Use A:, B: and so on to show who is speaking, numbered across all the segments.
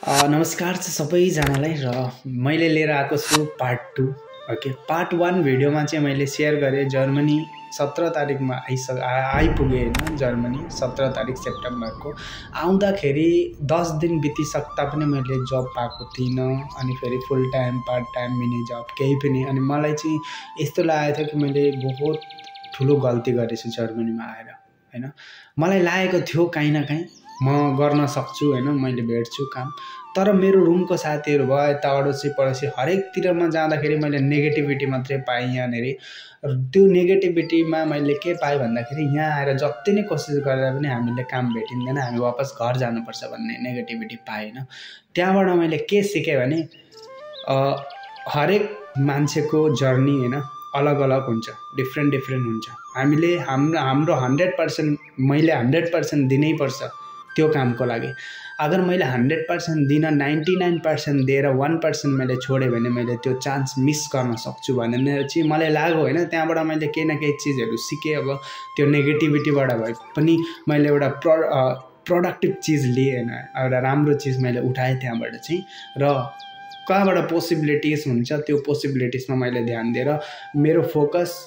A: नमस्कार छ सबैजनालाई र मैले लिएर आएको छु पार्ट 2। ओके, पार्ट 1 भिडियोमा चाहिँ मैले सेयर गरेँ जर्मनी 17 तारिकमा आइपुगे हैन। जर्मनी 17 तारिक सेप्टेम्बरको आउँदाखेरि 10 दिन बितिसक्दा पनि मैले जब पाएको थिइनँ। अनि फेरि फुल टाइम पार्ट टाइम मिनी जब केही पनि। अनि मलाई चाहिँ यस्तो लागेको थियो कि मैले बहुत ठुलो गल्ती गरेछु जर्मनीमा आएर हैन। मलाई लागेको थियो कहीँ न कहीँ म गर्न सक्छु हैन, मैले भेट्छु काम। तर मेरो रुमको साथीहरू भयो, यता अडोसी पडोसी हरेकतिरमा जाँदाखेरि मैले नेगेटिभिटी मात्रै पाएँ यहाँनेरि। त्यो नेगेटिभिटीमा मैले के पाएँ भन्दाखेरि यहाँ आएर जति नै कोसिस गरेर पनि हामीले काम भेटिँदैन, हामी वापस घर जानुपर्छ भन्ने नेगेटिभिटी पाएँ हैन। त्यहाँबाट मैले के सिकेँ भने हरेक मान्छेको जर्नी हैन अलग अलग हुन्छ, डिफ्रेन्ट हुन्छ। हामीले हाम्रो 100% मैले 100% दिनैपर्छ त्यो कामको लागि। अगर मैले 100% दिन 99% दिएर 1% मैले छोडेँ भने मैले त्यो चान्स मिस गर्न सक्छु भनेर चाहिँ मलाई लाग्यो हैन। त्यहाँबाट मैले केही न केही चिजहरू सिकेँ। अब त्यो नेगेटिभिटीबाट भए पनि मैले एउटा प्रोडक्टिभ चिज लिएँ हैन, एउटा राम्रो चिज मैले उठाएँ त्यहाँबाट चाहिँ। र कहाँबाट पोसिबिलिटिज हुन्छ त्यो पोसिबिलिटिजमा मैले ध्यान दिएर मेरो फोकस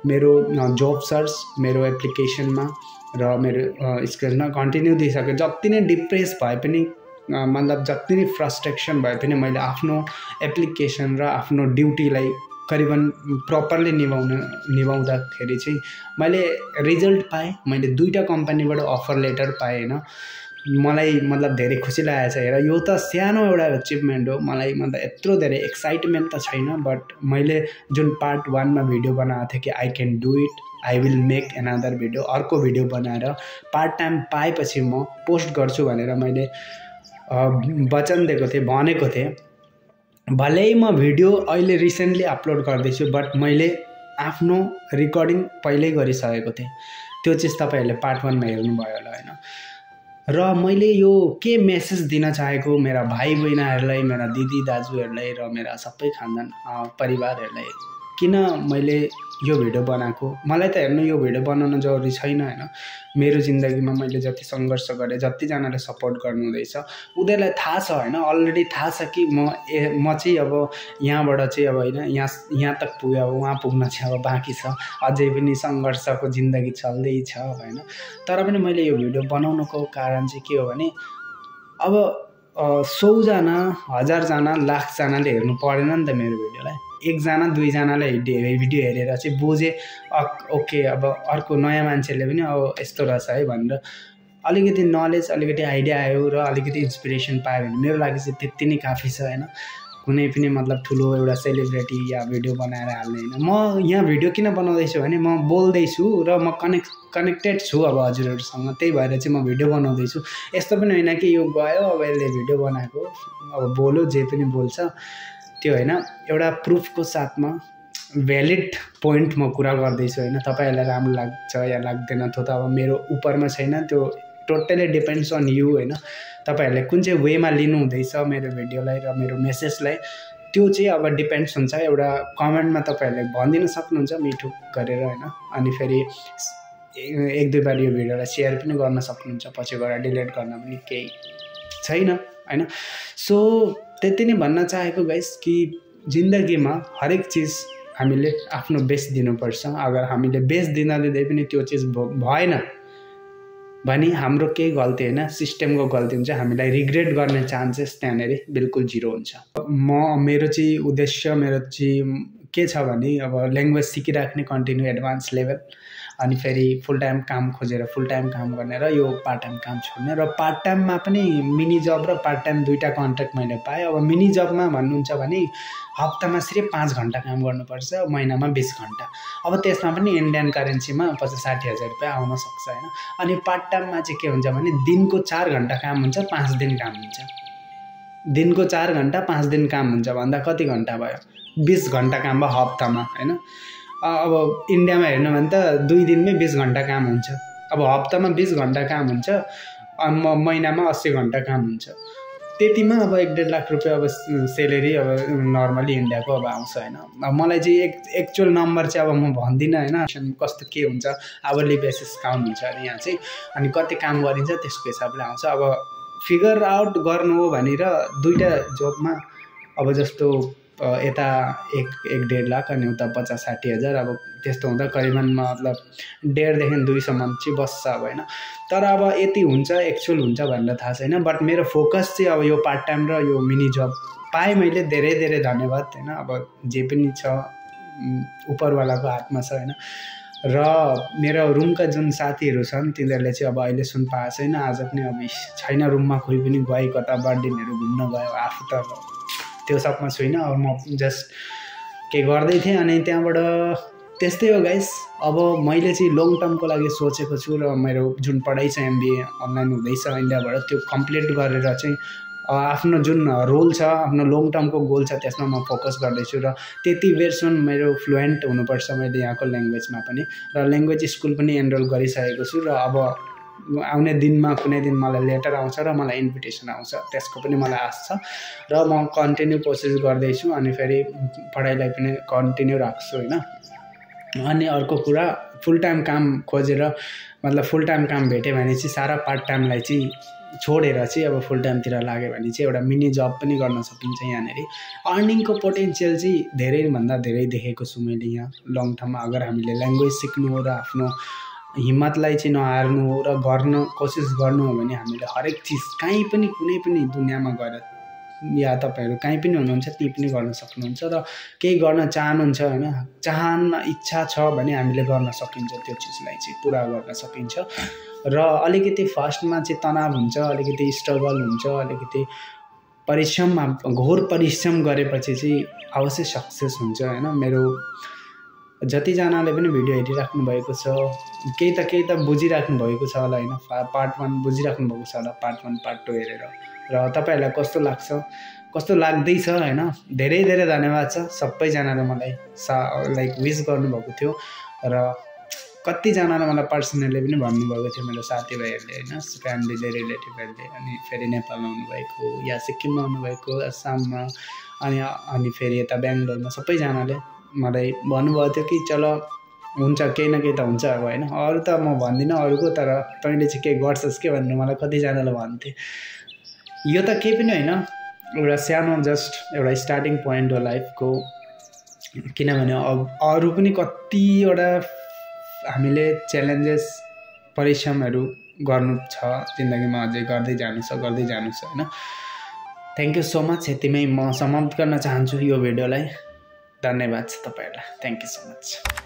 A: मेरो जब सर्च मेरो एप्लिकेसनमा र मेरो स्किल्समा कन्टिन्यू दिइसकेँ। जति नै डिप्रेस भए पनि मतलब जति नै फ्रस्ट्रेसन भए पनि मैले आफ्नो एप्लिकेसन र आफ्नो ड्युटीलाई करिबन प्रपरली निभाउँदाखेरि चाहिँ मैले रिजल्ट पाएँ। मैले 2टा कम्पनीबाट अफर लेटर पाएँ हैन। मलाई मतलब धेरै खुसी लागेको छ। हेर, यो त सानो एउटा अचिभमेन्ट हो। मलाई मतलब यत्रो धेरै एक्साइटमेन्ट त छैन, बट मैले जुन पार्ट 1 मा भिडियो बनाएको थिएँ कि I can do it, I will make another video, अर्को भिडियो बनाएर पार्ट टाइम पाएपछि म पोस्ट गर्छु भनेर मैले वचन दिएको थिएँ, भनेको थिएँ। भलै म भिडियो अहिले रिसेन्टली अपलोड गर्दैछु, बट मैले आफ्नो रेकर्डिङ पहिल्यै गरिसकेको थिएँ। त्यो चिज तपाईँहरूले पार्ट 1 मा हेर्नुभयो होला हैन। र मैले यो के मेसेज दिन चाहेको मेरा भाइ बहिनीहरूलाई, मेरा दिदी दाजुहरूलाई र मेरा सबै खानदान परिवारहरूलाई किन मैले यो भिडियो बनाएको। मलाई त हेर्नु यो भिडियो बनाउन जरुरी छैन हैन। मेरो जिन्दगीमा मैले जति सङ्घर्ष गरेँ, जतिजनाले सपोर्ट गर्नुहुँदैछ उनीहरूलाई थाहा छ हैन। अलरेडी थाहा छ कि म चाहिँ अब यहाँबाट चाहिँ अब हैन यहाँ तक पुगेँ, अब वहाँ पुग्न चाहिँ अब बाँकी छ, अझै पनि सङ्घर्षको जिन्दगी चल्दैछ हैन। तर पनि मैले यो भिडियो बनाउनुको कारण चाहिँ के हो भने अब 100 जना 1000 जना लाखजनाले हेर्नु परेन नि त मेरो भिडियोलाई। 1 जना 2 जनाले भिडियो हेरेर चाहिँ बुझे ओके अब अर्को नयाँ मान्छेले पनि अब यस्तो रहेछ है भनेर अलिकति नलेज अलिकति आइडिया आयो र अलिकति इन्सपिरेसन पायो भने मेरो लागि चाहिँ त्यति नै काफी छ हैन। कुनै पनि मतलब ठुलो एउटा सेलिब्रिटी या भिडियो बनाएर हाल्ने हैन। म यहाँ भिडियो किन बनाउँदैछु भने म बोल्दैछु र म कनेक्टेड छु अब हजुरहरूसँग, त्यही भएर चाहिँ म भिडियो बनाउँदैछु। यस्तो पनि होइन कि यो गयो अब यसले भिडियो बनाएको अब बोल्यो जे पनि बोल्छ त्यो हैन। एउटा प्रुफको साथमा भ्यालिड पोइन्ट म कुरा गर्दैछु हैन। तपाईहरुलाई राम्रो लाग्छ या लाग्दैन त्यो त अब मेरो उपरमा छैन, त्यो टोटली डिपेन्ड्स अन यु हैन। तपाईहरुले कुन चाहिँ वेमा लिनु हुँदैछ मेरो भिडियोलाई र मेरो मेसेजलाई त्यो चाहिँ अब डिपेन्ड्स हुन्छ। एउटा कमेन्टमा तपाईहरुले भनिदिन सक्नुहुन्छ मिठो गरेर हैन। अनि फेरि 1-2 बार यो भिडियोलाई शेयर पनि गर्न सक्नुहुन्छ, पछि गएर डिलिट गर्न पनि केही छैन हैन। सो त्यति नै भन्न चाहेको गाइस कि जिन्दगीमा हरेक चिज हामीले आफ्नो बेस्ट दिनुपर्छ। अगर हामीले बेस्ट दिँदै पनि त्यो चिज भएन भने हाम्रो केही गल्ती हैन, सिस्टमको गल्ती हुन्छ। हामीलाई रिग्रेट गर्ने चान्सेस त्यहाँनेरि बिल्कुल 0 हुन्छ। मेरो चाहिँ उद्देश्य मेरो चाहिँ के छ भने अब ल्याङ्ग्वेज सिकिराख्ने कन्टिन्यू एडभान्स लेभल, अनि फेरि फुल टाइम काम खोजेर फुल टाइम काम गर्ने र यो पार्ट टाइम काम छोड्ने। र पार्ट टाइममा पनि मिनी जब र पार्ट टाइम 2टा कन्ट्र्याक्ट मैले पाएँ। अब मिनी जबमा भन्नुहुन्छ भने हप्तामा सिर्फ 5 घन्टा काम गर्नुपर्छ, महिनामा 20 घन्टा। अब त्यसमा पनि इन्डियन करेन्सीमा 50-60 हजार रुपियाँ आउन सक्छ हैन। अनि पार्ट टाइममा चाहिँ के हुन्छ भने दिनको 4 घन्टा काम हुन्छ, 5 दिन काम हुन्छ। दिनको 4 घन्टा 5 दिन काम हुन्छ भन्दा कति घन्टा भयो? 20 घन्टा काम भयो हप्तामा हैन। अब इन्डियामा हेर्नु भने त 2 दिनमै 20 घन्टा काम हुन्छ। अब हप्तामा 20 घन्टा काम हुन्छ, महिनामा 80 घन्टा काम हुन्छ। त्यतिमा अब 1.5 लाख रुपियाँ अब सेलेरी अब नर्मली इन्डियाको अब आउँछ हैन। अब मलाई चाहिँ एक्चुअल नम्बर चाहिँ अब म भन्दिनँ हैन, कस्तो के हुन्छ आवरली बेसिस काउन्ट हुन्छ अरे यहाँ चाहिँ, अनि कति काम गरिन्छ त्यसको हिसाबले आउँछ। अब फिगर आउट गर्नु हो भनेर दुईटा जबमा अब जस्तो यता 1.5 लाख अनि उता 50-60 हजार अब त्यस्तो हुँदा करिबन मतलब 1.5 देखि 2 सम्म चाहिँ बस्छ अब होइन। तर अब यति हुन्छ एक्चुअल हुन्छ भनेर थाहा छैन। बट मेरो फोकस चाहिँ अब यो पार्ट टाइम र यो मिनी जब पाएँ मैले, धेरै धेरै धन्यवाद होइन। अब जे पनि छ उपरवालाको हातमा छ होइन। र मेरो रुमका जुन साथीहरू छन् तिनीहरूले चाहिँ अब अहिले सुन पाएको छैन। आज पनि अब छैन रुममा, कोही पनि गए कता बर्थडेहरू घुम्न गयो, आफू त त्यो सबमा छुइनँ। अब म जस्ट के गर्दै थिएँ अनि त्यहाँबाट त्यस्तै हो गाइस। अब मैले चाहिँ लङ टर्मको लागि सोचेको छु र मेरो जुन पढाइ छ MBA अनलाइन हुँदैछ इन्डियाबाट, त्यो कम्प्लिट गरेर चाहिँ आफ्नो जुन रोल छ, आफ्नो लङ टर्मको गोल छ त्यसमा म फोकस गर्दैछु। र त्यति बेरसम्म मेरो फ्लुएन्ट हुनुपर्छ मैले यहाँको ल्याङ्ग्वेजमा पनि। र ल्याङ्ग्वेज स्कुल पनि एनरोल गरिसकेको छु। र अब आउने दिनमा कुनै दिन मलाई लेटर आउँछ र मलाई इन्भिटेसन आउँछ, त्यसको पनि मलाई आश छ। र म कन्टिन्यू कोसिस गर्दैछु अनि फेरि पढाइलाई पनि कन्टिन्यू राख्छु होइन। अनि अर्को कुरा, फुल टाइम काम खोजेर मतलब फुल टाइम काम भेट्यो भने चाहिँ सारा पार्ट टाइमलाई चाहिँ छोडेर चाहिँ अब फुल टाइमतिर लाग्यो भने चाहिँ एउटा मिनी जब पनि गर्न सकिन्छ। यहाँनिर अर्निङको पोटेन्सियल चाहिँ धेरैभन्दा धेरै देखेको छु मैले यहाँ लङ टर्ममा। अगर हामीले ल्याङ्ग्वेज सिक्नु हो र आफ्नो हिम्मतलाई चाहिँ नहार्नु हो र गर्न कोसिस गर्नु हो भने हामीले हरेक चिज कहीँ पनि कुनै पनि दुनियाँमा गएर या तपाईँहरू कहीँ पनि हुनुहुन्छ त्यही पनि गर्न सक्नुहुन्छ। र केही गर्न चाहनुहुन्छ होइन, इच्छा छ भने हामीले गर्न सकिन्छ, त्यो चिजलाई चाहिँ पुरा गर्न सकिन्छ। र अलिकति फर्स्टमा चाहिँ तनाव हुन्छ, अलिकति स्ट्रगल हुन्छ, अलिकति घोर परिश्रम गरेपछि चाहिँ अवश्य सक्सेस हुन्छ होइन। मेरो जतिजनाले पनि भिडियो हेरिराख्नु भएको छ, केही त बुझिराख्नु भएको छ होला होइन। पार्ट 1 बुझिराख्नु भएको छ होला, पार्ट 1 पार्ट 2 हेरेर। र तपाईँहरूलाई कस्तो लाग्छ, कस्तो लाग्दैछ होइन। धेरै धेरै धन्यवाद छ सबैजनाले मलाई लाइक विस गर्नुभएको थियो। र कतिजनाले मलाई पर्सनली पनि भन्नुभएको थियो, मेरो साथीभाइहरूले होइन, फ्यामिलीले, रिलेटिभहरूले, अनि फेरि नेपालमा हुनुभएको या सिक्किममा हुनुभएको, आसाममा अनि फेरि यता बेङ्गलोरमा सबैजनाले मलाई भन्नुभएको थियो कि चल हुन्छ, केही न केही त हुन्छ अब होइन। अरू त म भन्दिनँ अरूको, तर तैँले चाहिँ केही गर्छस् के भनेर मलाई कतिजनाले भन्थे। यो त केही पनि होइन, एउटा सानो जस्ट एउटा स्टार्टिङ पोइन्ट हो लाइफको। किनभने अब अरू पनि कतिवटा हामीले च्यालेन्जेस परिश्रमहरू गर्नु छ जिन्दगीमा, अझै गर्दै जानु छ होइन। Thank you so much. यतिमै म समाप्त गर्न चाहन्छु यो भिडियोलाई। धन्यवाद छ तपाईँहरूलाई। Thank you so much.